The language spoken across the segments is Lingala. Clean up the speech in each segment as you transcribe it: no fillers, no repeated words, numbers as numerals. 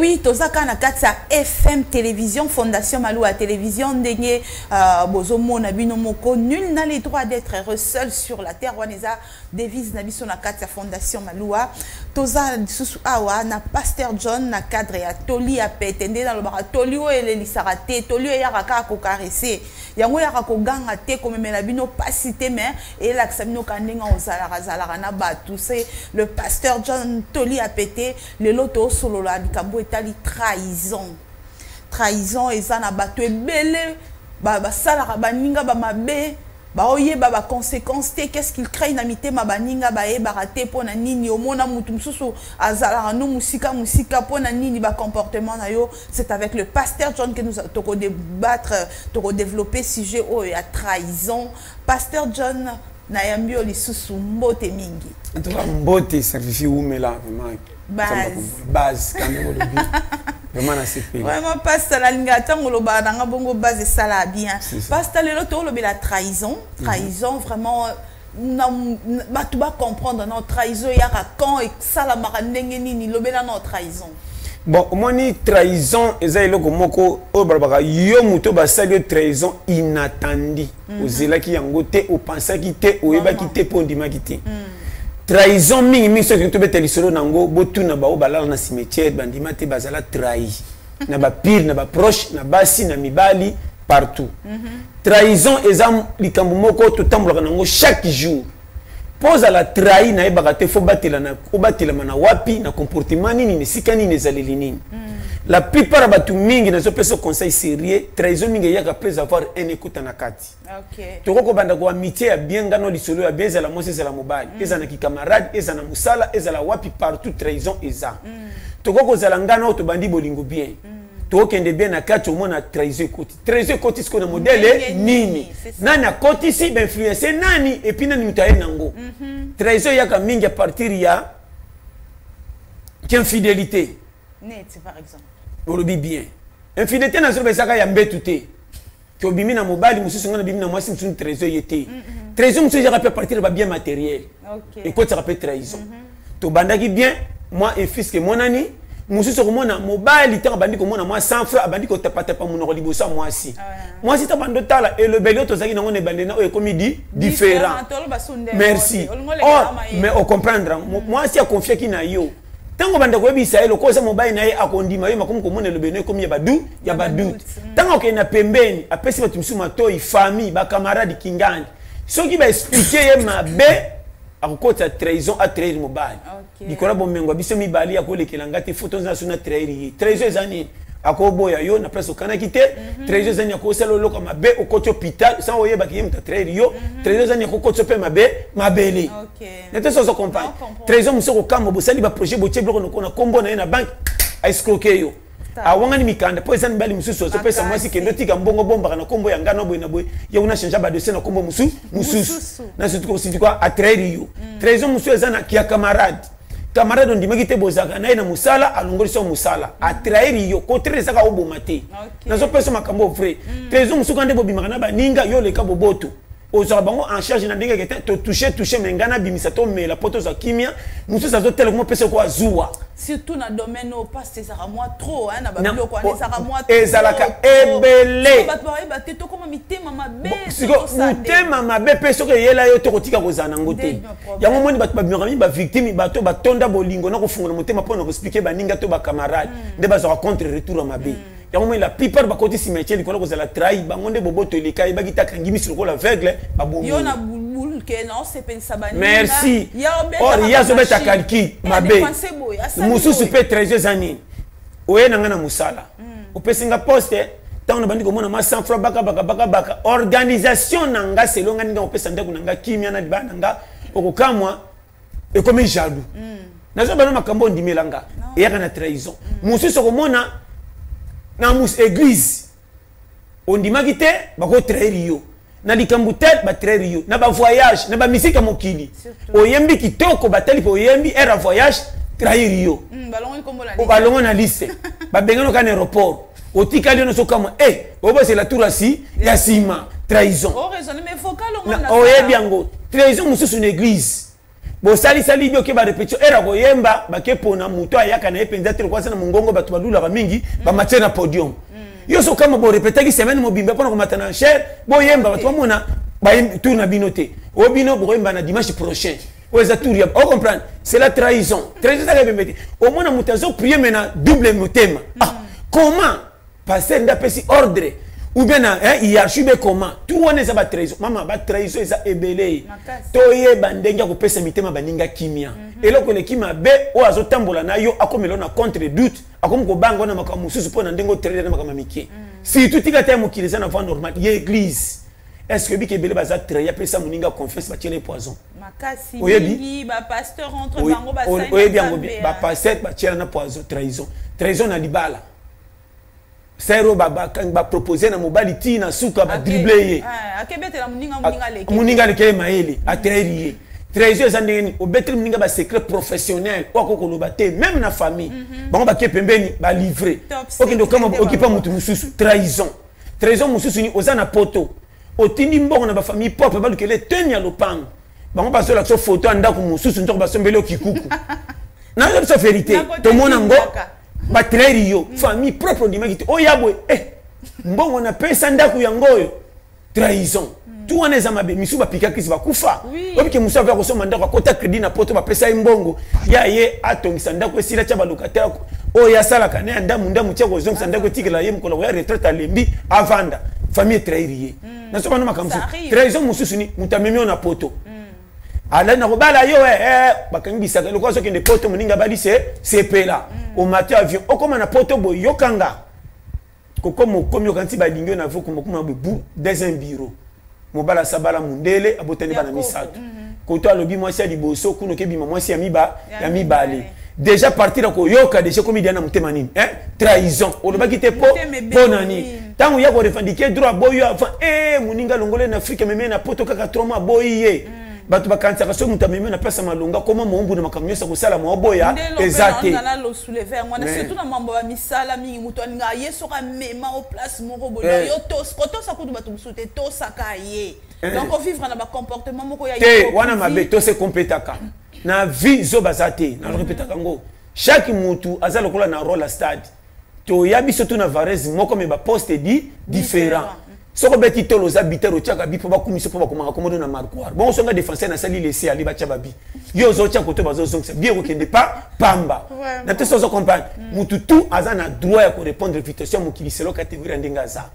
Oui, toza kaka na kati ya FM Télévision, Fondation Maluwa Télévision. Ndenge bozomona bino moko, nul n'a le droit d'être heureux seul sur la terre, wana eza devise na biso na kati ya Fondation Maluwa. Toza lisusu awa na Pasteur John na cadre ya Toli ya Pete. Nde nalobaka, toli oyo elelisaka te, toli oyo eyaka kaka kocaresser, yango eyaka koganga te, komemela bino pasi te, mais eyelakisa bino ka ndenge ozalaka zalaka na bato. C'est le Pasteur John, Toli ya Pete. Lelo tosolola likambo etali trahison. Trahison eza na bato ebele basalaka baninga bamabe, baoyeba baconséquence te. Qu'est-ce qu'il crée na mitema baninga, bayebaka te mpo na nini. Omona mutu mosusu azalaka no mosika mosika, mpo na nini bacomportement na yo. C'est avec le Pasteur John que nous tokodébattre, tokodévelopper sujet oyo ya trahison. Pasteur John, nayambi yo lisusu, mbote mingi. En tout cas, mbote Safifi, umela vraiment. Base. Base quand même olobi, vraiment nasepeli. Vraiment, pasteur, nalingaka ntango olobaka nanga bongo, base esala bien. C'est ça. Pasteur, lelo toolobela trahison. Trahison, vraiment, na bato bacomprendre na trahison eyaka quand, esalamaka ndenge nini? Lobela na trahison. Bon, omoni, trahison eza eloko moko oyo balobaka yo moto basali yo trahison inattendi. Ozelaki yango te, opansaki te, oyebaki te mpo ondimaki te. Trahison mingimingi, soki tobeta lisolo nango, botuna bao balala na cimetière, bandima te bazala trahi na bapire, na baproche, na basi, na mibali, partout. Trahison eza likambo moko totambolaka nango chaque jour. Mpo ozala trahi, nayebaka te, faut obatelama na wapi, na comportement nini, na esika nini, ezaleli nini. La plupart ya bato mingi, nazopesa conseil sérieux, trahison mingi eyaka après avoir un ekuta na kati. Tokoki kobanda ko amitié ya bien, ngano lisolo ya bien, ezala mwasi, ezala mobali, ezala na kikamarade, ezala na mosala, ezala wapi, partout trahison eza. Tokoki kozala ngano oyo tobandi bolingo bien, tokokende bien, na kati omona trahison ekoti. Trahison ekoti sikoyo na modèle nini? Nani akotisi, bainfluence nani, et puis nani moto aye nango? Trahison eyaka mingi à partir ya infidélité. Neti par exemple? Olobi bien. Infidélité nazoloba ezaka ya mbetu te, ke obimi na mobali mosusu, ngai nabimi na mwasi mosusu, trahison ye te. Trahison mosusu ezaka mpe à partir ya babien matériel, ekotisaka mpe trahison. Tobandaki bien, mwa efiske emonani mosusu, okomona mobali ntango abandi komona mwa 100 franc, abandi kotapatapa monoko liboso ya mwasi. Mwasi ntango bandi otala elobeli oyo tozalaki nango na ebandeli na oyo ekomi di différent. Merci. Or mais ocomprendre, mwasi akonfiaki na yo, ntango banda koyebisa ye lokola oza mobali na ye, akondima yo, makomi komona elobeli no ekomi ya badu ya badoute. Ntango akende na pembeni, apesi bato mosusu matoi, famille, bacamarade, kingandi, soki baexpliquer ye mabe, akokotisa trahison, atrahir mobali likolo ya bomengo ya biso mibale, akolekela nga te, faut toza so na trahir ye. Trahison eza nini? Akoboya yo na place okanaki te. Trahison eza nini? Akosala eloko mabe, okoti hôpital sans oyebaki ye moto atrahir yo. Trahison eza nini? Akokoti mpe mabe mabele nete so ozo comprendre. Trahison mosusu, kokamba, bosali baprojet, botie biloko noko na nkombo na ye na banque, aescroquer yo, awangani mikanda, mpo eza mibali mosusu azopesa mwasi, kende otika mbongo, bombaka na nkombo ya ngana boye na boye, ye kuna change badossier na nkombo mosusu na surtout atrahir yo. Trahison mosusu eza na kia camarade. Camarade ondimaki te, bozalaka na ye na mosala, alongoli so mosala, atrahir yo. Contraire ezaka oboma te, nazopesa makambo vrai. Trahison mosusu nde bobimaka na baninga, yo oleka boboto, ozwaka bango en charge na ndenge eke te, totouche touche, me ngai nabimisa, tomela mpo tozwa kimia. Mosusu azotela komopesa ko azuwa. Surtout na domaine oyo, passe, ezalaka mwa trop na babiloko wana, ezalaka mwa Ezalaka ebele. Bato bayeba te, tokoma mitema mabe. Motema mabe mpe soki eyela yo, tokotika kozala nango te. Yango moni bato babimaka mingi bavictime, bato batonda bolingo na kofungola motema mpona koexpliquer baninga to bacamarade, nde bazwaka contre retour ya mabe. Yango moi, la plupart bakoti cimetière likolo kozala trahi. Bango nde boboto eleka, yebaki te, akangi miso lokola aveugle, babomi. Merci. Or ye azobeta calcul mabe. Mosusu mpe trahison eza nini? Oye na ngai na mosala, opesi nga poste, ntango na bandi komona mwa 100 franc, baka baka baka baka organisation na nga selon nga ndenge opesa ndako na nga kimia na libala na nga, okokamwa, ekomi jaloux. Nazobana makambo ondimela nga, eyaka na trahison. Mosusu okomona na mus église, ondimaki te, bakotrahir yo na likambo te, batrahir yo na bavoyage, na bamisike ya mokili. Oyembi kitoko, batali mpe oyembi aire ya voyage, trahir yo. Balongo na liste, babengani oka na aéroport, otikali yo nyonso, okamwa e obosela tour asi ya nsima. Trahison oyebi yango. Trahison mosusu na église. Bosalisali bi oke barépétition, ere akoyemba, bake pona moto ayaka na ye mpenza te, lokola aza na mongongo, bato balulaka mingi, bamatie na podium. Yo so kama borépétaki semaine mobimba mpona komata na chaire, boyemba, bato bamona tour na bino te. Oyo bino bokoyemba na dimanche prochain, oyo eza tour ya ocomprendre. C'est la trahison. Trahison ezaka ebembe te. Omona moto azoprier mais na double motema. Ah, comment pasteur nde apesi ordre ou bien na hiérarchie be, comment? Tout wana eza batrahison, mama. Batrahison eza ebele. Toyeba ndenge ya kopesa mitema baninga kimia. Eloko eleki mabe, oyo azotambola na yo akomela na contre doute, akomi kobanga wana makambo mosusu mpo na ndenge otrahir na makambo ya mike. Surtout tika te ya mokili, eza na voie normale ye église. Est ce que biki ebele baza trahi? Apesa moninga confiance, batiela ye poison. Oyebi yango, bapasteur batiela na poison. Trahison, trahison na libala, sere oyo bapropose na mobali, ti na suka badribler ye, moninga aleki ye mayele, atrahir ye. Trahison eza ndenge nini? Obeteli moninga basecret professionnel oyo akoki koloba te même na famille. Bango bakie pembeni, balivre, okende okama okipa motu mosusu. Trahison, trahison mosusu ni oza na poto, otindi mbongo na bafamille propre, balukele teni ya lopango, bango bazolakisa foto ya ndako mosusu, nzoko basombeli yo kikuku. Nazo biso vérité, tomona ngo, batrahir yo. Famille propre ondimaki te, oya boye, eh, mbongo napesa ndako yango oyo. Trahison, tu wana eza mabe. Misu bapikakisi, bakufa. Obike mosu ava kosomba ndako, akota crédit na poto, bapesa ye mbongo ya ye, atongisa ndako, esila, tia balocataire oyo asalaka na ya ndamu ndamu, tia kozongisa ndako, etikela ye mokolo koya retraite, alembi, avanda. Famille etrahir ye. Nasoba makambo. Trahison mosusu ni moto amemi yo na poto, alai na kobala yo, bakangi bisaka lokola azokende poto, moninga abali, se sepela. Omati avion, okóma na poto boye, yokanga kokoma, okomi, okanisi balingi yo na vo, komokoma boye bu deuxième bureau, mobali asabala mundele, abotani bana misato. Koto alobi mwasi ya liboso kuna, okebima mwasi ya miba ya mibale. Déjà partir ya koyoka, déjà komi dia na motema nini, hein? Trahison. Olobaki te po mpo na nini? Ntango ya korevendiquer droit, aboyi yo avant. E moninga alongole na Afrique, amemi na poto kaka 3 mois, aboyi ye. Bato bakanisaka soki moto amemi na place ya malonga, koma moumbu na makambo nyonso akosala, maoboya eza te. Surtout na mambo ya misala mingi, moto alingaka ye soki amema o place moko boye, yo kotosa kutu bato mosusu te, tosaka ye. Donc ovivre na bacomportement moko ya te wana mabe. Tose kompetaka na vie, zo baza te. Narepetaka yango, chaque mutu aza lokola na rôle ya stade. Toya biso tu na varese moko, mais baposte di différent. Soki obeti tolo, oza buteur, otiaka but mpo bakumisa, mpo bakomaka komodo na marquoir. Bongo songa défenseur, nasali laisser aller, batya babi, yo ozotya koto, bazozongisa bi, ekokende pa pamba na te. So ozo comprendre, mutu tu aza na droit ya korépondre invitation ya mokili selo catégorie ya ndenge aza.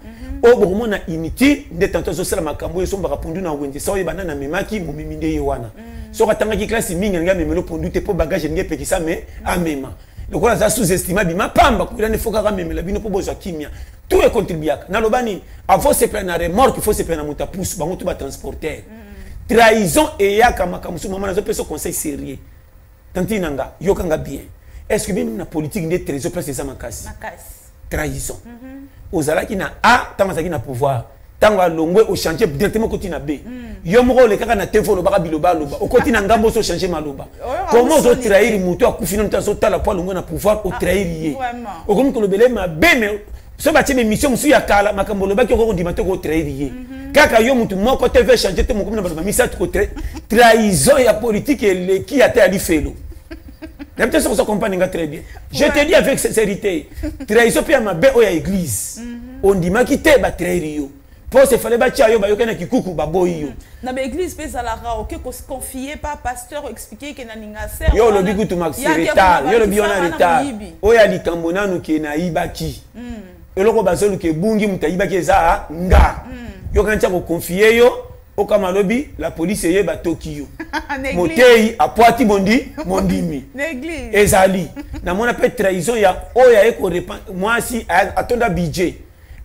Oyo bokomona inutile nde tanto azosala makambo oyo, esombaka pondu na wenze, sa oyeba nani amemaki, momemi nde ye wana. Soki atangaki classe mingi, alingi amemelo pondu te mpo bagage elingi epekisa, me amema lokola aza sous-estimé, bima pamba koyela nde fo kaka amemela bino mpo bozwa kimia. Tout econtribuaka. Naloba nini? Avant sepela na remorque, faut sepela na moto apusu bango to batransporteur. Trahison eyaka makambo mosusu. Mama, nazopesa conseil sérieux. Tantine na nga, yokanga bien. Est ce que bino na politique nde trésor place eza makasi? Trahison, ozalaki na A ntango azalaki na pouvoir, ntango alongwe, ochange directement, okoti na B. Yo moko olekaka na TV, olobaka biloba aloba, okoti na ngambo oso ochange maloba. Comment ozotrahir moto akufi nano te, azotala po alongwe na pouvoir, otrahir ye, okomi kolobela ye mabe? Mais so batie bémission mosusu ya kala, makambo olobaki, okoki kondima te kotrahir ye. Kaka yo motu moko, TV change te, mokomi na baloba misato. Trahison ya politique eleki ata ya lifelo. Nayebi te soki oza comprendre nga très bien. Je te dis avec sincérité, trahison mpe ya mabe oyo ya église. Ondimaki te, batrahir yo mpo se fale batia yo, bayoki na kikuku, baboyi yo. Na baeglise mpe ezalaka, oke koconfie pa pasteur, explique ke nalinga ser. Yo olobi kutu maxi retard, yo olobi wana retard. Oyo ya likambo nanu ke nayibaki eloko, bazoluka ebungi, moto ayibaki eza nga. Yoka ntia koconfie yo, okama alobi la police eye, batoki yo. Motei apwati mondi mondimi ezali. Namona mpe trahison ya oyo aye mwasi atonda budget,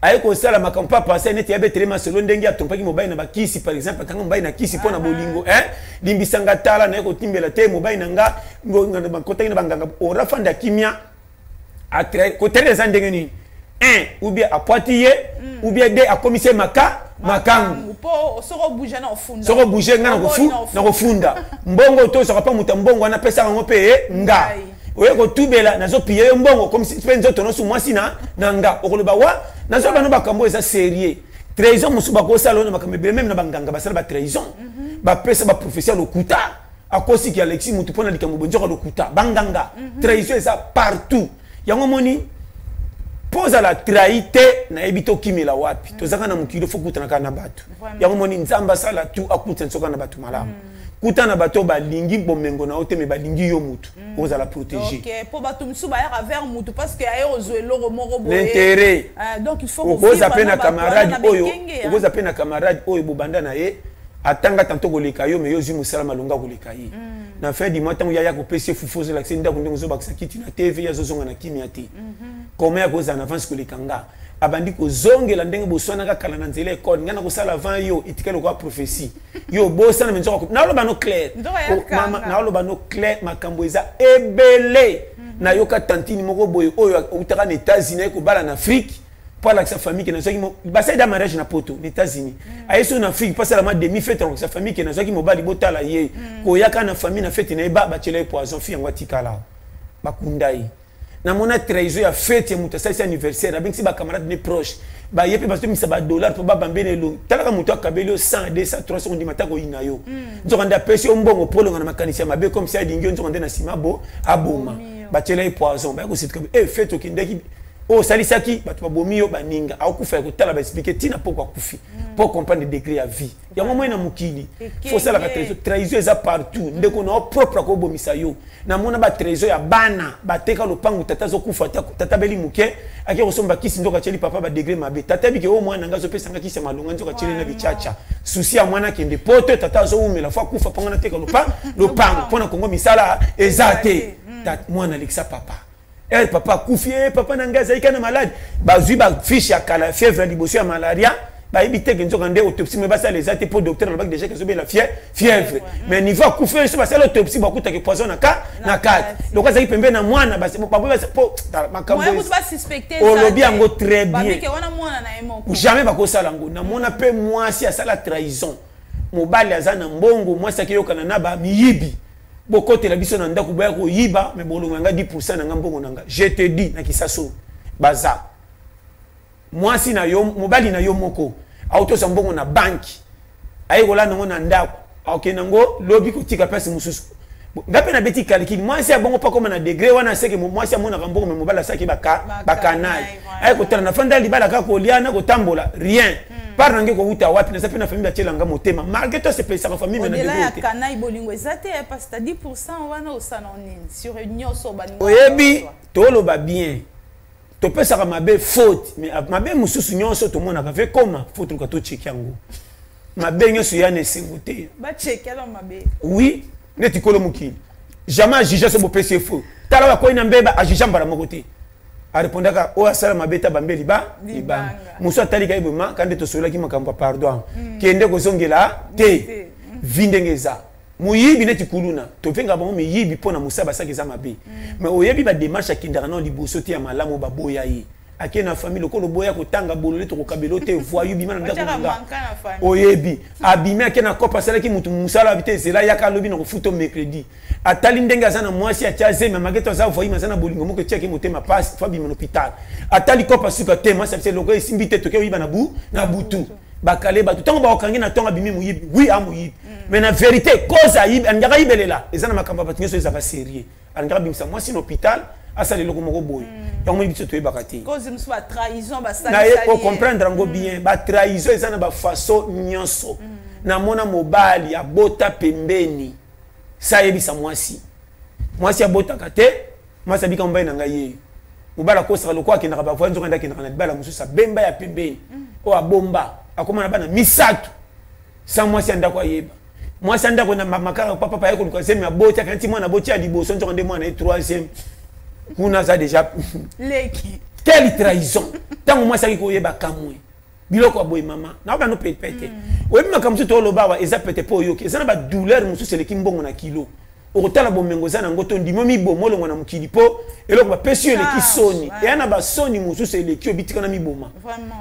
aye kosala makambo mpa pase neti yabetele masolo ndenge atompaki mobali na bakisi. Par exemple, akanga mobali na kisi mpo na bolingo, limbisanga, tala, naye kotimbela te mobali na nga, bakotaki na banganga, orafanda kimia. Kotrahir eza ndenge nini? Un, ou bien apwati ye, ou bien deux, akomisi ye maka makangu. Soko obouge nga nakofunda mbongo to soka mpa moto ya mbongo wana apesaka yango mpe ye nga oye kotubela, nazopie yo mbongo, komisi mpe nzoto nyonso mwasi na nga. Okoloba wa nazoba no makambo eza sérieux. Trahison mosusu bakosala oyo na makambo ebele, même na banganga basala batrahison, bapesa baprophétie ya lokuta. Akosiki Alexis mutu mpona likambo boye, nzoka lokuta banganga. Trahison eza partout. Yango moni, mpo ozala trahi te, nayebi te okimela wapi. Tozaka na mokili, faut kutana kaka na bato. Yango moni, Nzambe asala tu akutana soka na bato malamu. Kuta na bato balingi bomengo na yo te, me balingi yo mutu, ozala protégé. Ok, mpo bato mosusu bayaka vers mutu parce que aye kozwa eloko moko boye. L'intérêt. Ah, donc il faut okoza mpe na kovivre na bato wana camarade na oyo bekenge, hein. Okoza mpe na camarade oyo bobanda na ye, atanga tanto koleka yo, me yo ozwi mosala malonga koleka ye. Na fin du mois, ntango yaya kopesi ye fufu, ozolakisa ye ndako ndenge ozobakisa kiti na TV, ye azozonga na kimia te. Koma ya kozala na avance koleka nga, abandi kozongela ndenge boswanaka kala na nzela ekole. Ngai nakosala avant yo, etikali lokola prophétie. Yo obosana, me nzoka naoloba no clair. Nzoka ya mama, kanga. Naoloba no clair, makambo eza ebele. Nayoka tantine moko boye oyo autaka na États-Unis, aye kobala na Afrique mpo alakisa famille ke nazwaki basali da mariage na poto, na États-Unis. Aye so na Afrique mpo asala ma demi fête, alakisa famille ke nazwaki mobali, botala ye. Koyaka na famille na fête na ye, batiela ye poison, fi yango atikala, bakunda ye. Namona trahison ya fête ya moto asalisi anniversaire, abengisi bacamarade ne proche, baye mpe bazomisa badollar mpo babambe na elongi. Talaka, moto akabeli yo 100, 200, 300, ondima ta koyina yo. Nzoka nde apesi yo mbongo mpo olonga na makanisi ya mabe, comme si alingi yo. Nzoka nde na nsima bo aboma, batiela ye poison. Baya kosituka e fête okendaki oyo osalisaki, bato babomi yo, baninga akokufa ya kotala, baexpliquer ntina poko akufi, mpo comprendre degré ya vie. Yango moi, na mokili faut osalaka trahison. Trahison eza partout. Ndeko na yo propre akobomisa yo. Namona batrahison ya bana bateka lopango, tata azokufa, tata beli moke, ake kosomba kisi, nzoka atieli papa badegré mabe. Tata bike oyo mwana nga azopesanga kisi ya malonga, nzoka atieli na bichacha. Susi ya mwana akende poto, tata azowumela, faut akufa mponga nateka lopango mpo na Kongo misala eza te. Mwana alekisa papa. Papa akufi, papa na ngai azalaki na malade. Bazwi bafiche ya kala, fièvre ya liboso ya malaria, bayebi teke nzoka nde autopsie me basala eza te, mpo docteur alobaki déjà ke azobela fièvre. Mais niveau akufi, so basala autopsie, bakutaki poison na ka na kati. Loko azalaki pembeni na mwana, po makambo olobi yango très bien, jamais bakosala yango. Namona mpe mwasi asala trahison, mobali aza na mbongo, mwasi akeyokana na bamiyibi: "Bokotela biso na ndako, boya koyiba, me bolongo yanga 10 na nga, mbongo na nga." Je te dis, na Kisaso baza mwasi na yo, mobali na yo moko autosa mbongo na banki, aye kolanda yango na ndako, akokende yango lobi kotika place mosusu. Nga mpe nabeti calcul, mwasi ya bongo mpo akóma na degré wana, seke mwasi amonaka mbongo, me mobali asalaki bakanayi. Aye kotala na fanda libala, kaka kolia na kotambola, rien. Part nange kowuta wapi? Naza mpe na famille, batielanga motema malgré to asepelisaka famille, me na degré te. Kanai bolingo eza te, parce que 10 wana osala nini sur nyonso baninga? Oyebi, toloba bien, topesaka mabe faute, mais mabe mosusu nyonso tomonaka ve koma faut toluka tocheki yango. Mabe nyonso ya na esengo te. Bacheki alors mabe. Oui, neti kolo mokili jamais ajuge so bopesi ye faux. Tala, bakwei na mbeba, ajuge mbala moko te, arépondaka oyo asala mabe ta bambe liba libanga. Mosu atalika ye boma ka nde tosololaki makambo ya pardon, kende kozongela te. Vi ndenge eza moyibi neti kuluna, tovengaka bango miyibi mpo na mosala basalaka eza mabe. Mais oyebi badémarche akendaka nao liboso te ya malamu, baboya ye, ake na famille lokola oboya kotanga bolole, tokokabela te, voyu, bima na ndako na nga. Oyebi, abimi, ake na kope, asalaki mutu mosala abi te, ezela yaka alobi na kofuta mercredi. Atali ndenge aza na mwasi, atia zemi, amake to aza voyu, aza na bolingo moko etiaki motema pasi, faut abima na hôpital. Atali kope asuka te, mwasi abisi eloko esimbi te, toke oyiba na bu na butu, bakale bato. Ntango bakokangi na ntongo, abimi moyibi. Oui, amoyibi, mais na vérité cause ayibi, alingaka ayibelela eza na makambo ya bato nyonso ezalaka sérieux. Alingaka abimisa mwasi na hôpital, asala eloko moko boye. Yango moni biso toyebaka te. Naye ocomprendre yango bien. Batrahison eza na bafaçon nyonso. Namona mobali abota pembeni, sa ayebisa mwasi, mwasi abotaka te, mwasi abika mobali na ngai yeyo. Mobali akosaka lokola akendaka bavoye, nzoka nde akendaka na libala mosusu, abemba ya pembeni oyo abomba, akóma na bana misato sa mwasi ya ndako ayeba. Mwasi ya ndako na makaka, papa aye koluka zemi, aboti, akanisi mwana aboti ya liboso, nzoka nde mwana ye troisième kuna aza déjà. Leki. Quelle trahison! Ntango mwasi aki koyeba, kamwe biloko ya boye. Mama, naoba no pete te. Oyebi makambo mosusu tooloba awa eza pete mpo oyoki eza na badouleur mosusu eleki mbongo na kilo. Okotala bomengo eza nango to ndimo miboma, olongwa na mokili mpo eloko bapesi yo eleki soni. Eya na basoni mosusu eleki oyo bitika na miboma.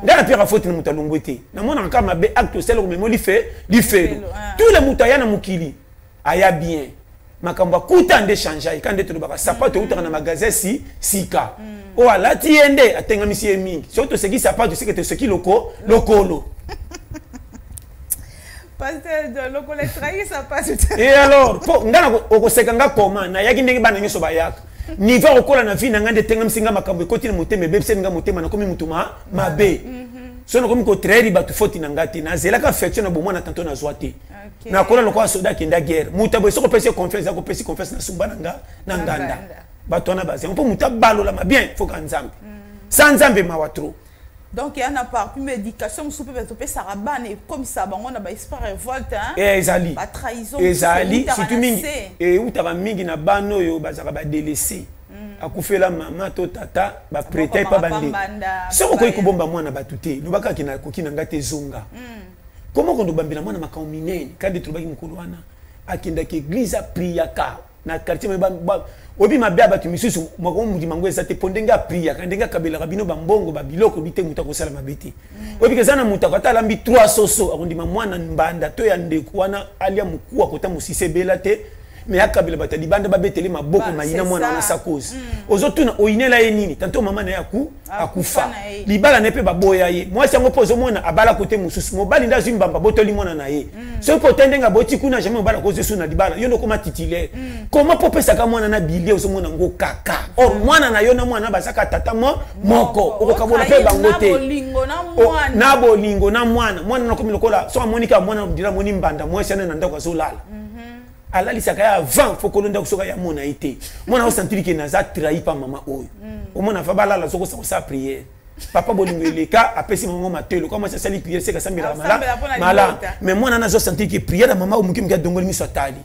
Ngai na piaka faute na moto alongwe te. Namonaka kaka mabe acte osala komema life lifelo. Tout le moto aya na mokili aya bien, makambo akuta nde change ye. Ka nde tolobaka sapato eutaka na magasin si sika oyo alati ye nde atengamisi ye mingi. Soki toseki sapato, seke toseki lokolo. Pasteur, lokola trahir, ça passe. Et alors, po nga okoseka nga koma nayaki ndenge bana nyonso bayaka. Niveau okola na vie na nga nde tengamisi nga makambo ekoti na motema, ebebiseli nga motema, nakomi mutu mabe. So nakomi kotrahir bato, foti na nga te. Nazelaka affection na bomwana tanto nazwa te. Nakola lokola soda akenda guerre. Moto aboye, soki opesi ye confiance, akopesi confiance na sumba na nga na nganda. Bato wana bazango mpo moto abalolama bien, foka Nzambe. Sa Nzambe, mawa trop. Donc ya na parti mais éducation mosusu mpe topesaka bana, ekomisa bango na baesprit révolte. Ezali. Batrahison. Ezali surtout mingi, eutaka mingi na bana oyo bazalaka badélaissés, akufela mama to tata, baprêter epa bandeko. Soki okoki kobomba mwana bato te, lobaka kaka nakoki na nga te, ezonga. Koma kondo obambela mwana makambo minene. Kandi tolobaki mokolo wana, akendaki église, apriaka na quartier. Oyebi mabe ya bato misusu, moko mondima yango eza te, mpo ndenge apriaka, ndenge akabelaka bino bambongo, babiloko bi te. Moto akosala mabe te. Oyebi eza na moto ata alambi trois soso, akondima mwana mbanda to ya ndeko wana alia mokuwa kota mosisa ebela te, mais akabela bato ya libanda, babetele maboko. Mayina mwana wana sa cause. Ozotuna oyinela ye nini? Tanto mama na ye akufa, libala na ye mpe baboya ye. Mwasi yango mpo ozomona abala kote mosusu, mobali nde azwi mbamba, botoli mwana na ye. Soki mpo ote ndenge aboti kuna, jamais mobali akozwi su na libala. Yo nde okoma titulaire. Koma mpo opesaka mwana na bilie, ozomona ngo kaka. Or mwana na yo na mwana bazaka tata moko, okokabola mpe bango te. Na bolingo na mwana, mwana nakomi lokola so amoni kaka mwana dira, amoni mbanda. Mwasi ana na ndako azolala, alalisaka ye avant fokolo ndako. Soki ya mona ye te, mwana osentiri ke naza trahi pa mama oyo. Omona fa balala, soki osala prière, papa bolingo eleka, apesi mama matoi lokola mwasi asali prière, seka asambelaka mala. Mais mwana wana azosentir ke prière ya mama oyo, moke moke adongoli miso, atali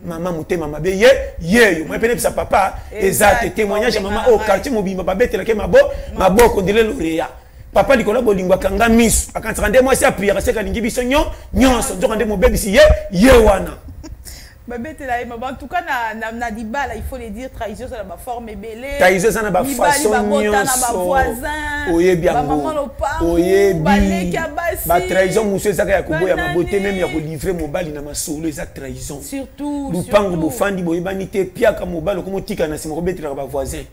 mama motema mabe ye yeyo. Moye pene bisa papa eza te. Témoignage ya mama oyo, quartier mobimba babetelaki maboko ndele lauréat. Papa likolo ya bolingo akanga miso, akanisaka nde mwasi apriaka, seka alingi biso nyonso, nzoka nde mobebisi ye ye wana. Babetela ye maba. En tout cas, na libala, il faut le dire, trahison eza na baforme ebele. Trahison eza na bafaçon nyonso, oyebi yango, oyebi. Batrahison mosusu ezaka ya koboya mabote, même ya kolivrer mobali na masolo eza trahison. Lupango bofandi, boyebani te, piaka mobali okoma otika na nsima, kobetelaka bavoisin,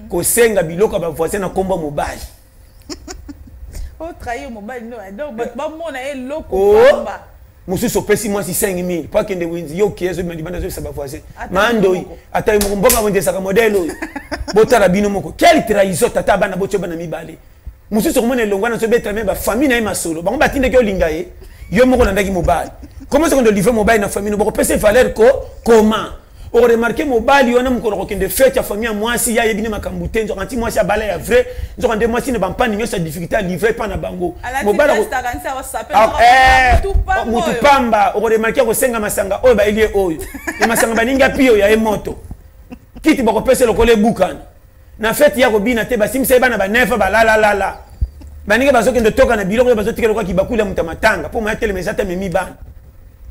kosenga biloko ya bavoisin na nkombo mobali. Otrahir mobali no, donc bato bamona ye eloko pamba. Mosusu opesi mwasi 5000 po akende wenzi, yo okie, azobima libanda, azobisa bavoisin mandoi, ata ye moko mbongo wenzi ezaka modèle oyo. Botala bino moko, quelle trahison! Tata bana botio bana mibale, mosusu okomona elongo wana, azobetela me bafamille na ye masolo. Bango batindaki olinga ye, yo moko olandaki mobali. Comment soki olivrer mobali na famille no, bakopesa valeur ko comment? Oremarquer mobali wana, mokolo kokende fête ya famille ya mwasi, ye ayebi ne makambo te. Nzoka nti mwasi abala ya vrai, nzoka nde mwasi na bampani nyonso ya difficulté, alivrer epa na bango mutu pamba. Okoremarquer akosenga masanga oyo bayeli ye, oyo ya masanga baningi api, oyo ya ye moto kiti bakopesa lokola ebukana. Na fête ya kobina te, basimbisa ye bana banefa, balalalala, baningi bazokende toka na biloko oyo bazotika lokola kibakuli ya moto ya matanga, mpo moya telema eza te. Amemi bana,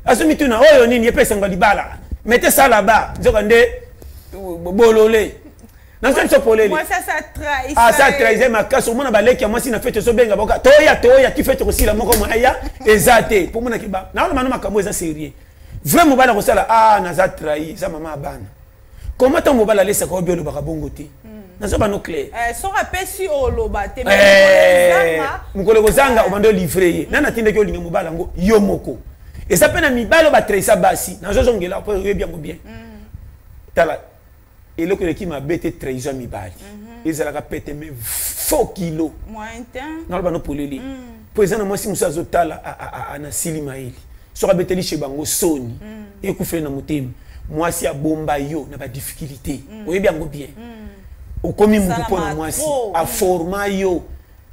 azomituna oyo nini, ye mpe esengo libala mete sala ba, nzoka nde bolole nazo biso polele. Asa trahise makasi. Omona baleki ya mwasi na fête, ozobenga boka toya toya ti fête kosila, moko mwana ya eza te. Mpo monaki naoloba no makambo eza sérieux. Vrai mobali akosala: "Ah, naza trahi, eza mama ya bana." Comment ntango mobali alesaka obi, olobaka bongo te? Nazoba no clair. Soki apesi, oloba te. Mokolo kozanga, obanda olivrer ye. Nani atindaki olinga mobali yango? Yo moko. Eza mpe na mibali oyo batrahisa basi, nazozongela mpo oyebi yango bien. Tala, eloko eleki mabe te, trahison ya mibali ezalaka pete, mais faux kilo. Naloba no polele, mpo eza na mwasi mosusu azotala na sili mayele, soki abeteli chez bango, soni ekufeli na motema. Mwasi abomba yo na badifficulté, oyebi yango bien. Okomi mutu mpo na mwasi aforma yo,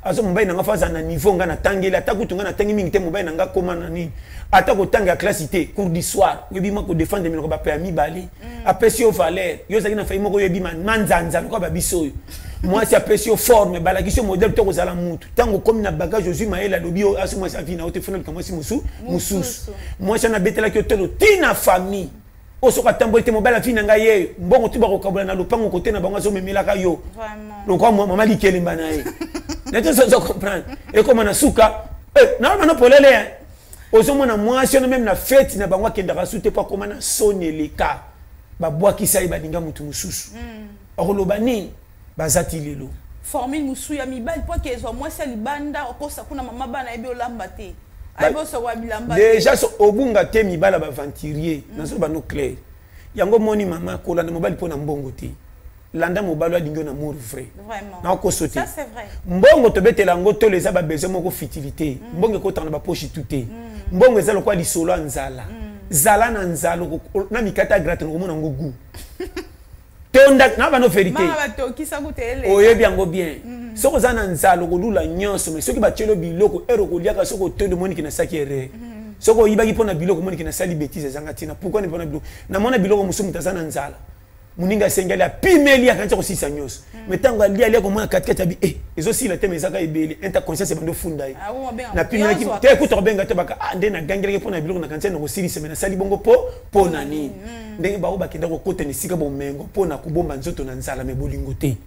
azo mobali na nga fo azala na niveau nga natangeli, ata kutu nga natangi mingi te, mobali na nga koma na nini, ata kotanga ya classe te, cours du soir, oyebi mwa kodéfendre minoko bapaya mibale. Apesi yo valeur. Yo ozalaki na fai moko, oyebi manzanza lokola babiso oyo. Mwasi apesi yo forme, balakisi yo modèle to kozala mutu. Ntango okomi na bagage, ozwi mayele, alobi yo asi mwasi avi na yo te, fona luka mwasi mosusu. Mwasi wana abetelaki yo tolo ntina famille oyo, soki atamboli te, mobali avi na ngai yeyo, mbongo tu bakokabola na lopango kote na bango, azomemelaka yo lokwa mama likelemba na ye. Nete ozo comprendre, ekoma na suka naoloba no polele. Ozomona mwasi wana, même na fête na bango akendaka su te, mpo akoma na soni eleka, babwakisa ye, balinga motu mosusu. Akoloba nini? Baza ti lelo. Formule mosusu ya mibali, mpo ake ezwa mwasi ya libanda, okosa kuna mama bana, yebi olamba te. Déjà so obunga te mibala baventurier nazoloba no clair. Yango moni mama kolanda mobali mpo na mbongo te, landa mobali alingi yo na amour vrai. Nakokoso te. Mbongo tobetela yango tolo, eza babesoin moko futilité. Mbongo ekotaka na bapoche tu te. Mbongo eza lokola lisolo ya nzala. Zala na nzala na mikate ya gratin, okomona yango goût. Tonda na bano vérité, oyebi yango bien. Soki oza na nzala, okolula nyonso. Mais soki batieli biloko ere, okoliaka. Soki otondi, omoniki nasaki erreur. Soki oyibaki mpo na biloko, omoniki nasali bétise ezanga ntina. Pourquoi mpo na biloko? Namona biloko mosusu, moto aza na nzala, moninga asengeli, apimeli, akanisi kosilisa nyonso. Mais ntango alia alia, komona katikati abi e ezosila te, mais ezaka ebele. Inta conscience ebandi ofunda ye: napimelaki te. Kuta kobenga te baka ah, nde nagangelaki mpo na biloko, nakanisi na kosilisa, mais nasali bongo mpo na nini? Ndenge bango bakenda kokota na esika bomengo mpo na kobomba nzoto na nzala, mais bolingo te.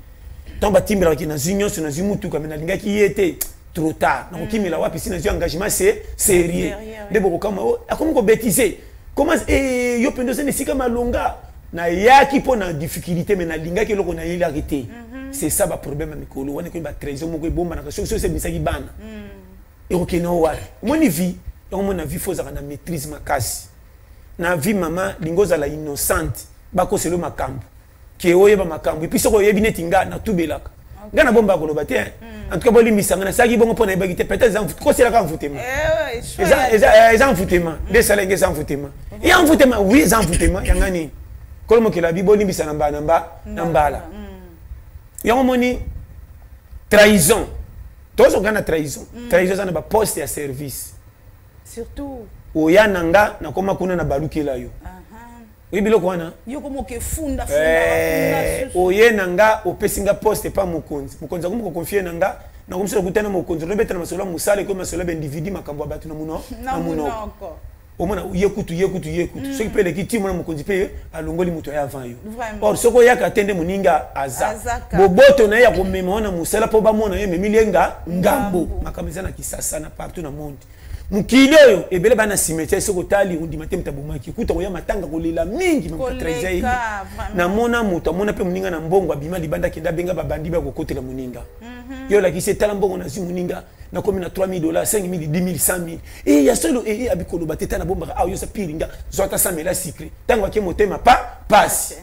Ntango batimbelaki, nazwi nyonso, nazwi mutuka, mais nalingaki ye te. Trop tard, nakokimela wapi si nazwi engagement c'est sérieux? Nde bokokama akomi kobétise. Comment yo mpenza oza na esika malonga, nayaki mpo na difficulté, mais nalingaki eloko nayelaki te. C'est ça baproblème ya mikolo wana. Ekomi batrésor moko ebombanaka. Soki soki ebimisaki bana, ekokende o wapi? Omoni vie yango, mona vie, faut ozalaka na maîtrise makasi na vie. Mama, lingi ozala innocente, bakosela makambo ke oyeba makambo. Et puis soki oyebi neti nga natubelaka, nga nabombaka koloba te. En tout cas bolimbisa nga, nasalaki bongo mpo nayebaki te. Peut-être koselaka envoûtement, eza envoûtement nde esalaki, eza envoûtement, ya envoûtement, oui, eza envoûtement yanga nini. Kolo mokili abi bolimbisa na mbala na mba na mbala. Yango moni trahison, tozoka na trahison. Trahison eza na baposte ya service. Surtout. Oya na nga, nakoma kuna na balukela yo, oyebi biloko wana. Oye na nga, opesi nga poste epa mokonzi. Mokonzi akomi koconfier na nga, nakomisi nakutana mokonzi, tobetana masolo ya mosala, ekomi masolo ya baindividu, makambo ya bato na monoko. Omona ye kutu, ye kutu, ye kutu. Soki mpe eleki ti mona mokonzi mpe alongoli moto aye avant yo. Or soki oyaka te, nde moninga aza boboto na ye ya komema wana mosala mpo bamona ye ememili ye nga ngambo. Makambo eza na Kisasa na partout na monde. Mokili oyo ebele bana cimetière, soki otali, ondima te moto abomaki. Kuta koya matanga, kolela mingi, moto ye. Namona moto amona mpe moninga na mbongo, abima libanda, akende, abenga babandi bakokotela moninga. Yo olakisi, etala mbongo nazwi moninga, nakomi na 3000 dollars, 5000, 10 000, 100 000. E ya solo e abi koloba te, tala bombaka awa, yo oza pire nga, zwa ata 100 000 ya sucre. Ntango ake, motema pa pasi,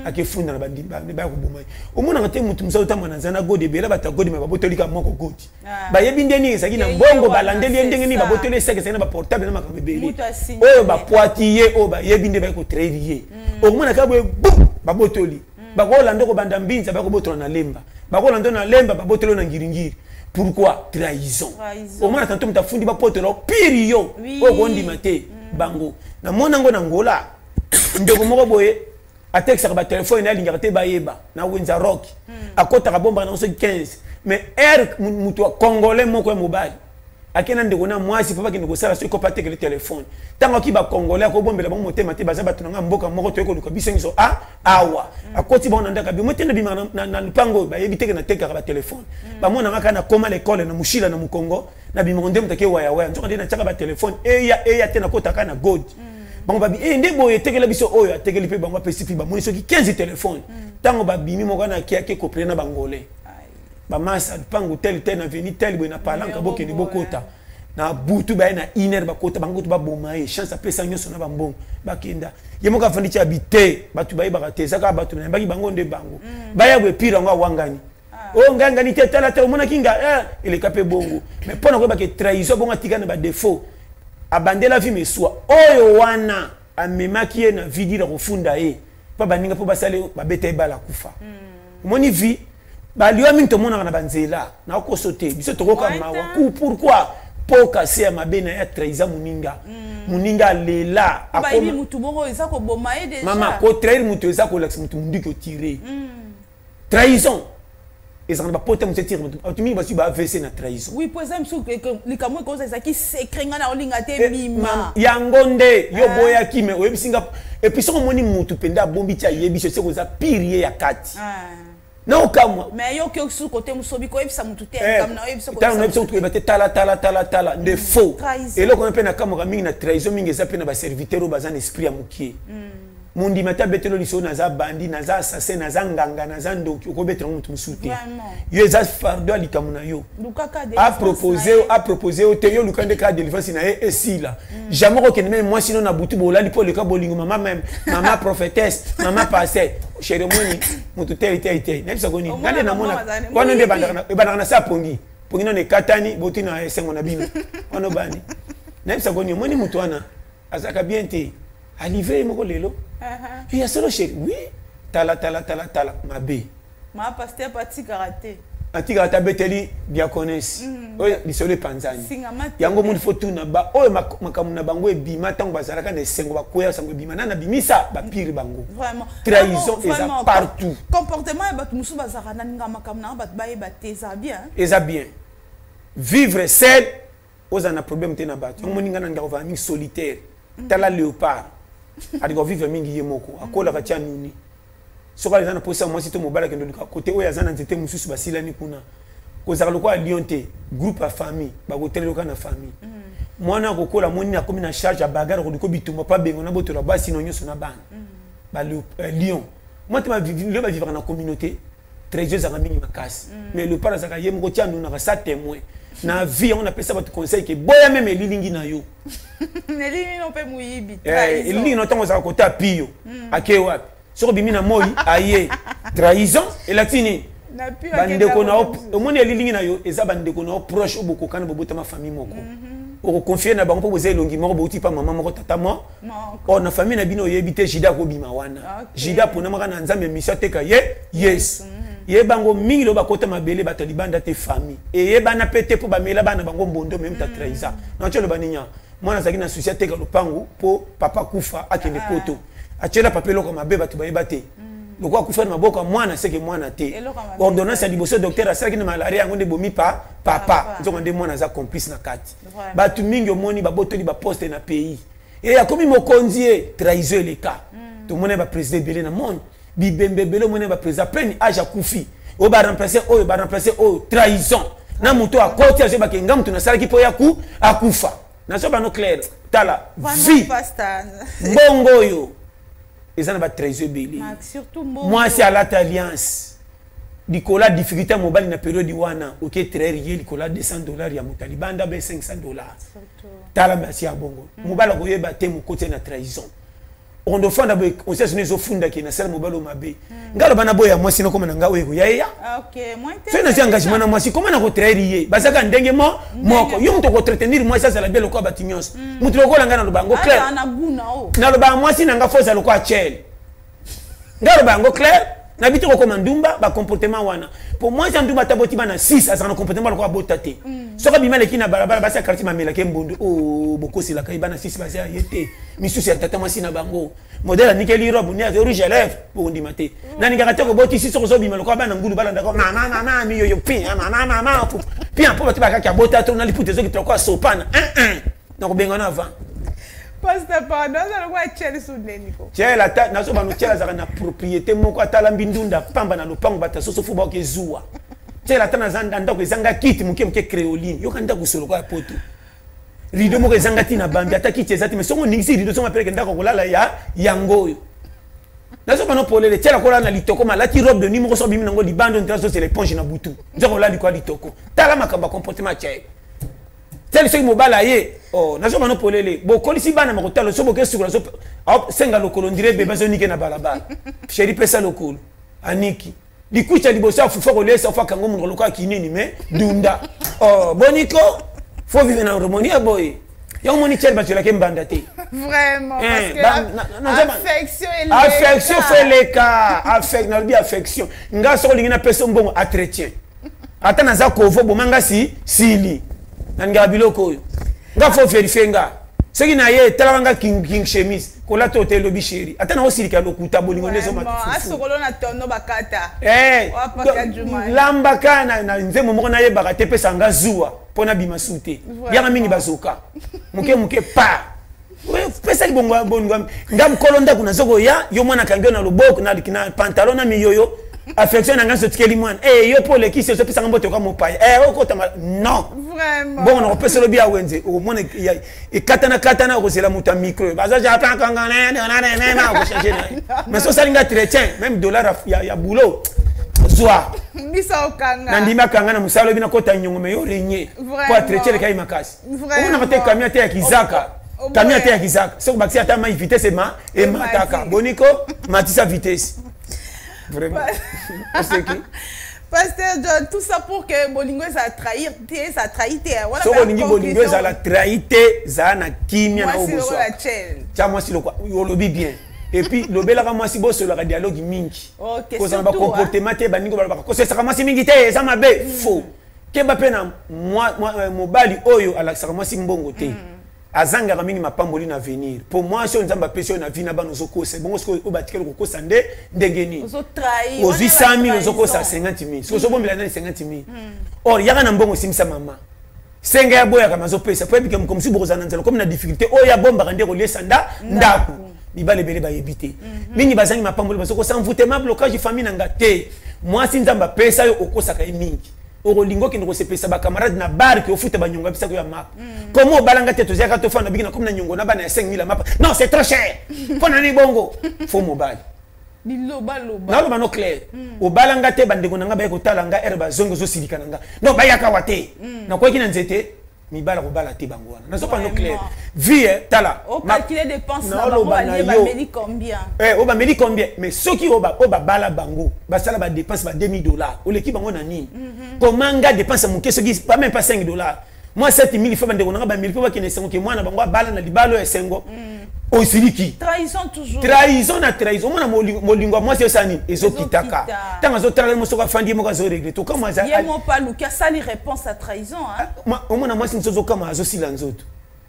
akefunda na bandimi baya koboma ye. Omonaka te motu mosusu otambola na nzela na godi ebele, bato ya godi me babotolika moko godi. Bayebi nde nini ezalaki na mbongo, balandeli ye ndenge nini babotoli esaki ezalaki na baportable na makambo ebele oyo bapwati ye. Oyo bayebi nde baye kotrahir ye. Okomona kaka boye bu babotoli, bakolanda kobanda Mbinza, bakobotola na Lemba, bakolanda na Lemba, babotoli na Ngiringiri. Pourquoi trahison? Omona tanto moto afundi, bapotola pire yo oyo kondima te. Bango namona yango na Ngola, ndeko moko boye atekisaka batelefone, alingaka te bayeba na Wenza Rock. Akotaka, bombaka nango soki 15. Mais ere moto ya Congolais moko ya mobali ake na ndeko na mwasi mpo bakende kosala soki kopa atekele telefone. Ntango aki Bacongolais, akobombela bango motema te, baza bato na nga mboka moko, toye koluka biso nyonso a awa. Akoti bango na ndako, abimo te, nabimaka na lupango oyo bayebi teke natekaka batelefone. Bamonanga kaka nakoma lekole na moshila na mokongo, nabimaka nde moto ake wayawaya. Nzoka nde natiaka batelefone eya eya te, nakotaka na godi. Bango babi e nde boye, etekela biso oyo, atekeli mpe bango, apesi mpe bamoni soki 15 telefone. Ntango babimi, moko wana ake, ake kopele na Bangolais, bamasa lupango tel tel na veni tel boye na palanka, bokende bokota na butu. Baye na une heure, bakota bango kutu, baboma ye. Chance apesa nyonso na bambongo, bakenda. Ye moko afandi ti abi te, bato bayebaka te, eza kaka bato nayambaki bango nde bango baya boye. Pire yango awangani oyo ngai ngani te, tala te, omonaki nga eleka mpe bongo. Mais mpo na koyebaka trahison bongo, atika na badéfaut, abandela vie mesua oyo wana amemaki ye na vie dira kofunda ye mpo baninga mpo basala babeta ye bala kufa. Omoni vie, baliwa mingi tomonaka na banzela, nakoso te, biso tokoka mawa. Pourquoi? Mpo kasi ya mabe na ye, atrahisa moninga. Moninga alela. Mama, kotrahir moto eza kolakisa moto munduki otire. Trahison ezalaka na bapota mosu etire bato mingi bazwi ba AVC na trahison. Oui, po eza mosusu likambo ekoza ezalaki secret, ngai na olinga te bima. Yango nde yo boyaki, mais oyebisi nga. Et puis soki omoni motu mpenza abombi ti ayebi so, eseko eza pire ye ya kati na okamwa. Mais yo oki osusu kote mosobi koyebisa motu te. Ntango na biso koyeba te, tala tala tala tala nde faux. Eloko wana mpe nakamwaka mingi na trahison mingi eza mpe na baserviteur oyo baza na esprit ya mokie. Mondimi ata abetelo lisolo, naza bandi, naza assassin, naza nganga, naza ndoki, okobetela ngo moto mosusu te. Yo eza fardeau ya likambo na yo. Apropose yo te, yo luka nde kaka délivrance na ye esila. Jamais okokende même mwasi no na butu, bolali mpo oleka bolingo, mama même mama prophétesse, mama pasteur, chéri, omoni motu tei tei tei, nayebisako nini? Nga nde namona wana nde ebandaka na sa pongi pongi nano ekatani, boti na esengo na bino wana obandi. Nayebisako nini? Omoni motu wana azalaka bien te, alivre ye moko lelo ya solo, chéri, oui, tala tala tala tala mabe. Ma pasteur atikaka te. Atikaka te, abeteli diaconesse oyo lisolo epanzani. Yango moni fo tuna ba oyo makambo na bango ebima ntango bazalaka na esengo, bakwea, sango ebima nani abimisa bapire bango. Trahison eza partout. Comportement ya bato mosusu bazalaka na ninga makambo na bato bayeba te, eza bien. Eza bien vivre seul, ozala na problème te na bato. Yango moni ngai na ndako kozala mingi solitaire. Tala léopard, alinga kovivre mingi ye moko, akolaka tia nuni. Soki aza na posa mwasi to mobali, akende oluka kote oyo aza na nzete mosusu, basilani kuna. Kozala lokola lion te, groupe ya famille bakotelelaka na famille. Mwana akokola, moni akomi na charge ya bagarre, koluka bitumba mpo abengo na botola basi no nyonso na bana. Lion mwa te, lion bavivaka na communauté, trésor ezalaka mingi makasi, mais léopard azalaka ye moko, tia nunaka sa témoin na vie. Yango napesa bato conseil ke boya même elilingi na yo. Elilingi na ntango ozalaka kota pio, ake wapi? Soki obimi na moi, aye trahison. Elati nini? Bandeko na yo, omoni elilingi na yo eza bandeko na yo proche oyo bokokana, bobotama famille moko, okoconfie na bango mpo boza elongi moko, bouti pa mama moko, tata mo. Or na famille na bino oyebi te, Juda akobima wana. Juda aponamaka na Nzambe, mission ateka ye Yesu. Yebango mingi lelo bakota mabele, bato ya libanda te, famille eyebana mpe te, mpo bamela bana bango mbondo meme ta trahisa. Na oloba nini? Mwana azalaki na souci ateka lopangu mpo papa kufa, akende poto, atiela papa eloko mabe, bato bayeba te. Lokola akufa na maboko ya mwana, seke mwana te. Ordonnance ya liboso docteur asalaki na malaria, yango nde bomi pa papa. Nzongo nde mwana aza complice na kati. Bato mingi omoni babotoli baposte na pays, e akomi mokonzi, ye trahison eleka. Tomoni baprésident ebele na monde, bibembe ebele. Omoni baprésident pleine age akufi, oyo baremplace, oyo baremplace, oyo trahison na moto akoti, azoyebake nga moto nasalaki mpo ya ku akufa. Nazoba no clair, tala vie, mbongo oyo eza na batrahison ebele. Mwasi alata alliance likolo ya difficulté ya mobali na période wana, oke trahir ye likolo ya 200 $ ya moto alibanda be 500 $. Tala masi ya bongo, mobali akoyeba te, mokoti na trahison. Okondo ofanda boye, conscience no ezofundaki nasala mobali oyo mabe. Ngai aloba na boya mwasi nakoma na ngai oyo ekoya yeya. Soki nazwi engagement na mwasi, koma na kotrahir ye? Bazaka ndenge mo moko. Yo moto okoentretenir mwasi azala bien lokola bato nyonso. Moto lokola ngai, naloba yango clair, naloba mwasi na ngai fo eza lokola chele. Ngai aloba yango clair, nabi te kokoma ndumba, bacomportement wana po mwasi ya ndumba ata boti bana 6, azala na comportement lokola bota te. Soki abima, aleki na balabala, basi ya quartier bamelaka mbundu o bokoselaka ye bana 6 baza ya ye te, misusu ya tata mwasi na bango. Modèle anikeli robe ni azo rouge à lèvre, bokondima te. Nalingaka te koboti si soki ozobima lokola bana ngulu balandaka mama mama miyoyo pia mama mama pia, mpo bato bakaki abota to na liputa ezokita lokola sopana nakobenga na avant. Pasteur, pardon, aza lokola chele sundeni ko. Chele ata nazobano, chele azalaka na propriété moko, atalambi ndunda pamba na lopango, bato soso fu baoke zuwa. Chele ata naza ndako ezanga kiti moke moke, créoline, yoka ndako solo ya poto, rideau moko ezanga ntina, bambi ata kiti eza te, mais songo oningisi rideau, songo apeleke ndako kolala ya yango oyo. Nazobana polele, tiala kolala na litoko, malati robe de nuit moko, so bimi nango libanda, nzela azozela éponge na butu, nzela kolala likolo ya litoko. Tala makambo ya comportement ya tiaye tali. Soki mobali aye, oh, nazobana polele, bokolisi bana makotala. So boke sukola, senga lokolo, ndire bebe azonike na balabala, chéri pesa lokolo, aniki likucha liboso ya fufu kolesa, ofa kango monoko lokola kinini me dunda. Oh, boniko faut vivre na harmonie ya boye. Yango moni tiele bazwelaki mbanda te. Vraiment, parce que affection. Affection fo eleka. Nalobi affection, nga soki olingi napesa mbongo, entretien, ata naza kovo boma nga si sili, nalingaka biloko oyo. Nga fo vérifie nga soki na ye etalaka nga king, king chemise kolata oyo te, elobi chéri, ata na osilika lokuta, bolingo nde ezomata. Na tono bakata. Lambaka na nzembo moko nayebaka te, pesa nga zuwa mpo nabima su te. Yanga mingi bazoka moke moke pa pesaki bongo nga mokolo ndako nazokoya yo mwana akangi yo na loboko na pantalon na miyoyo. Affection na ngai nyonso otikeli mwana. Eh, yo mpo olekisi, ozopesanga mbote oka mopaya. Eh, okotama non. Vraiment. Bongo nakopesa lobi ya wenze, okomona ekatana katana, okozela moto ya micro baza japakangana, okochange na ye. Mais so osali nga chrétien, même dollar ya boulot zwa. Biso okanga. Nandimi akanga na mosala, oyebi nakota nyongo, me yo renye po atretien elekai makasi. Omonaka te camion te ya kizaka, camion te ya kizaka, soki bakisi ata mai, vitesse ema emataka. Boniko matisa vitesse, vraiment oseki. Pasteur John, tout ça pour que bolingo ezala trahir te, ezala trahi te. Wana soki olingi bolingo ezala trahi te, zala na kimia na oyo. Mwasi lokola boswaka Tchel. Tia mwasi lokwa olobi bien, et puis lobelaka mwasi, bosolaka dialogue mingi. Kozala surtout, bacomportement te. Baningo balobaka kosesaka mwasi mingi te, eza mabe, faux. Keba mpe na mobali oyo alakisaka mwasi mbongo te, azangaka mingi mapamboli na avenir, mpo mwasi oyo Nzambe apesi oyo na vie na bana, ozokosa bongo. Sikoyo oyo batikali kokosa nde ndenge nini? Ozotrahir. Ozwi 100 000, ozokosa 50 000. Soki ozobombela nani 50 000? Or yaka na mbongo, osimbisa mama, senga ya boyaka, mazopesa po yebike mokomosu bokozala na nzala, komi na difficulté oyo abombaka nde koliesa nda ndako. Mibale ebele bayebi te, mingi bazangi mapamboli, bazokosa envoûtement, blocage famille na nga te. Mwasi Nzambe apesa yo, okosaka ye mingi, okolinga okende kosepelisa bacamarade na bar ke ofuta banyongo ya bisako ya mapa. Komo obalanga te, tozalaka tofanda biki na komi na nyongo na bana ya 5 000 ya mapa. Non, c'est trop cher. Mpo na nini bongo? Fo mobali. Bilobaloba. Naloba no clair, obalanga te, bandeko na nga baye kotala nga ere, bazongi, ozosilika na nga. Non, bayaka wa te, nakwaki na nzete. Mibala kobala te, bango wana nazopa no clair vie. Tala. Ocalcule dépense na bango. Naoloba na balie yo. Bameli combien? Eh, oyo bameli combien? Mais soki oyo babala bango basala badépense ba 2000 $, oleki bango na nini? Koma nga dépense ya moke, soki pas même pas 5 $, moi 7000 fo bandeko nanga bameli mpo bakende esengo ke mwana bango abala na libala oyo esengo, osiliki. Trahison toujours. Trahison na trahison. Omona molingo ya mwasi osala nini? Ezokitaka. Ezokita. Ntango azotala mo, soki afandi ye moko, azoregretter, okama Ye mo pa luki asali réponse à trahison, hein? Omona mwasi mosusu ozokama, azosila nzoto.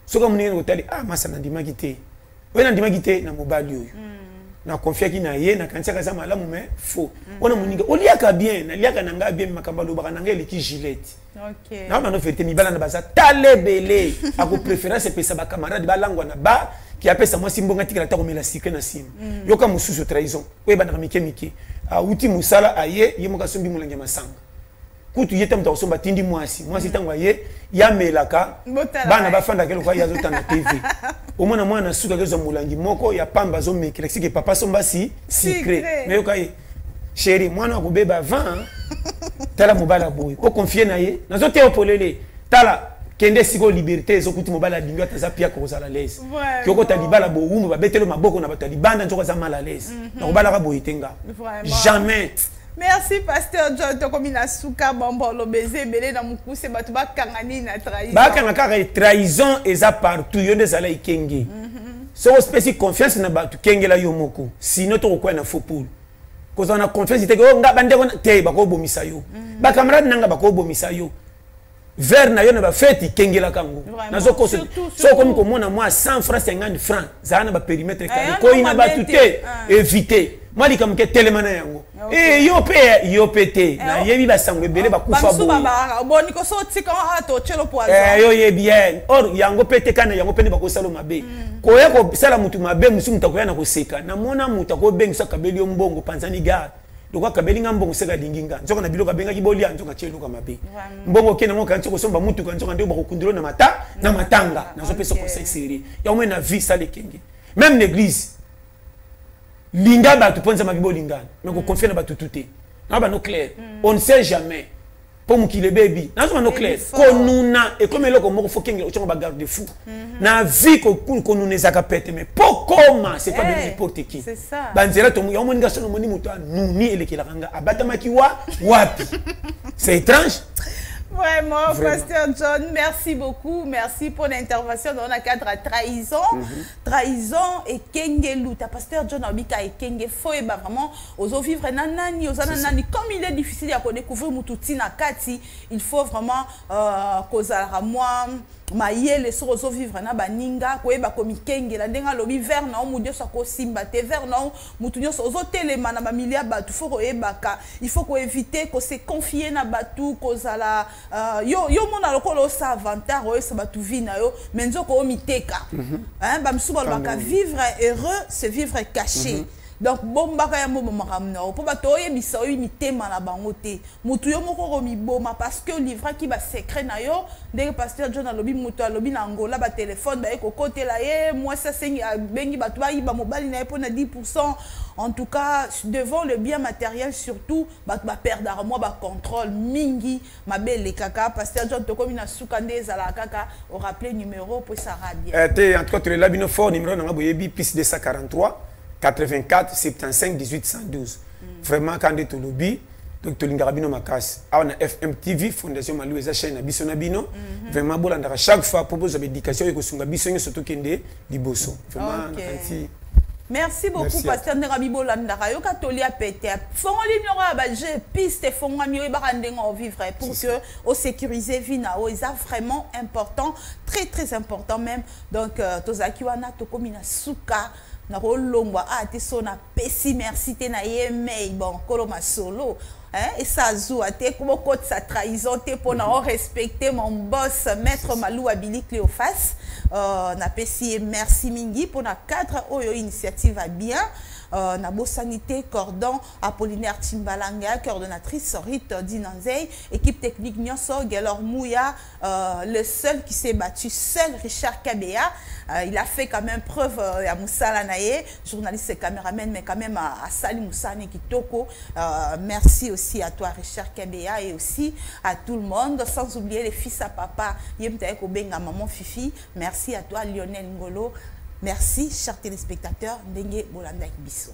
Soki amoningeni kotali, ah, masa nandimaki te, oyo nandimaki te na mobali oyo nakonfiaki na ye, nakanisaka aza malamu, mais faux. Wana moninga oliaka bien, naliaka na ngai bien, makambo alobaka na ngai eleki gilete. Naoba no vérité, mibala na baza tala ebele, akopréférence epesa bacamarade balangwa na bar ki apesa mwasi mbongo atikala ata komela sucré na nsima. Yoka mosusu, trahison oyo ebandaka mike mike. Awuti mosala, aye, ye moko asombi molangi ya masanga. Kutu ye te moto akosomba, atindi mwasi. Mwasi ntango aye, yamelaka. Botala bana ye. Bafandaka eloko, ye azotanga TV. Omona mwana na suka akezwa molangi moko ya pamba, azomekela sike papa asomba si sucré. Sucré. Mais yoka ye, chéri, mwana akobeba avant. Tala mobali aboyi oconfie na ye, nazoteya polele. Tala, kende sikoyo liberté ezokuti mobali alingi ata aza piaka, kozala l'aise. Kiokota libala bowumbu, babeteli maboko na bato ya libanda, nzoko aza mal à l'aise. Nakobalaka boye te nga. Jamais. Merci, pasteur John. Tokomi na suka. Bombo oloba eza ebele. Na mokuse, bato bakanga nini na trahison? Bakanga kaka trahison eza partout. Yo nde ezala ekenge. Soki osipesi confiance na bato, kengela yo moko, sinon tokokwea na faux poule. Kozala na confiance te ke oyo nga bandeko te bakobomisa yo, bacamarade nanga bakobomisa yo. Verre na yo na bafeti, kengelaka yango. Nazokosa. Surtout, soki okomi komona mwa 100 franc, 50 franc, zala na bapérimètre carré. Yango koyina mabe bato te. te, évite mwa likambo ke telema na yango. E yo mpe, yo mpe te, nayebi basango ebele bakufa Bamosusu boye. Babakaka boni koso otika aa totyelo poison. Eh, yo yebi ye. Or yango mpe te, kana yango mpe nde bakosala mabe. Koya kosala mutu mabe mosusu, moto akoya na koseka. Namona moto akobengisa, akabeli yo mbongo, panzani garde loko akabeli nga mbongo, seka alingi nga, nzoka na biloko abengaki bolia, nzoka atie eloko mabe. Mbongo okende ngo, kanti kosomba mutuka, nzoka nde bakokundelo na mata na matanga. Nazopesa conseil sérieux yango moi na vie, sala ekenge. Même l'église, linga bato mpo Nzambe abi bolingana, mais koconfie na bato tu te. Na bano clair, on ne sait jamais, mpo mokili ebebi. Nazoma no clair, konuna ekomi eloko moko, fo kengela otyongo bagarde fou na vie. Konuna ezalaka pete, mais po koma, c'est pas de n'importe qui. Banzela yango moninga, sono omoni moto anuni, elekelaka nga abatamaki wa wapi, c'est étrange. Vraiment, vraiment, Pasteur John, merci beaucoup. Merci pour l'intervention dans le cadre de trahison. Trahison et Kenge Luta. Pasteur John Abika et Kenge Foye, bah vraiment, aux vivre nanani, aux nani. Comme il est difficile à découvrir mutu na kati, il faut vraiment kozala moi mayele soki ozovivre na baninga, koyeba komikengela. Ndenge alobi, verre na yo, mutu nyonso akosimba te verre na yo. Mutu nyonso ozotelema na bamilia ya bato, faut koyebaka, il faut koéviter kose confier na bato. Kozala yo, yo mona lokola osa avantage, oyesa bato vie na yo, mais nzoko omiteka. Bamisusu balobaka: vivre heureux, c'est vivre caché. Donc bombaka ya mbongo, makambo na yo, mpo bato oyebisa oyo mitema na bango te. Motu yo moko komiboma parce que olivraki basecret na yo. Ndenge pasteur John alobi, moto alobi na Angola, batelefone baye kokotela ye, mwasi asengi, abengi bato bayiba mobali na ye mpona 10. En tout cas, devant le bien matériel surtout, bato baperdaka mwa bacontrôle mingi, mabe elekaka. Pasteur John, tokomi na suka. Nde ezalaka kaka orappele numéro mpo esara bien. Te, en tout cas tolela bino fort. Numéro nanga boyebi, plus 243 84 75 18 112. Vraiment, quand nde tolobi, donc tolingaka bino makasi awa na FM TV Fondation Malu. Eza chaîne na biso na bino. Vraiment, bolandaka chaque fois po bozwa baéducation oyo ekosunga biso nyonso tokende liboso. Vraiment, nakanisi. Merci beaucoup. Pasteur, ndenge bibolandaka, yoka tolia pete, fongoli moko ya baje piste efongwami, oyebaka ndenge ovivre pour que osécuriser vie na yo. Eza vraiment important, très très important même. Donc tozalaki wana, tokomi na suka. Nakolongwa a te so napesi merci te na ye mei. Bon, nkolo masolo, esa azwa te, bokotisa trahison te mpona orespecte mon boss, maître Maluwa Bili Cléophas. Napesi ye merci mingi mpona cadre oyo, initiative a bien. Nabosani te cordon Apollinaire Timbalanga, coordonnatrice Rite Dinanzei, équipe technique nyonso, Gelor Mouya, le seul qui s'est battu seul, Richard Kabea. Il a fait quand même preuve ya mosala na ye, journaliste et caméraman, mais quand même asali mosala kitoko. Merci aussi à toi, Richard Kabea, et aussi à tout le monde, sans oublier les fils à papa Yemtaye Kobenga, maman Fifi. Merci à toi, Lionel Ngolo. Merci, chers téléspectateurs, ndenge bolandaki biso.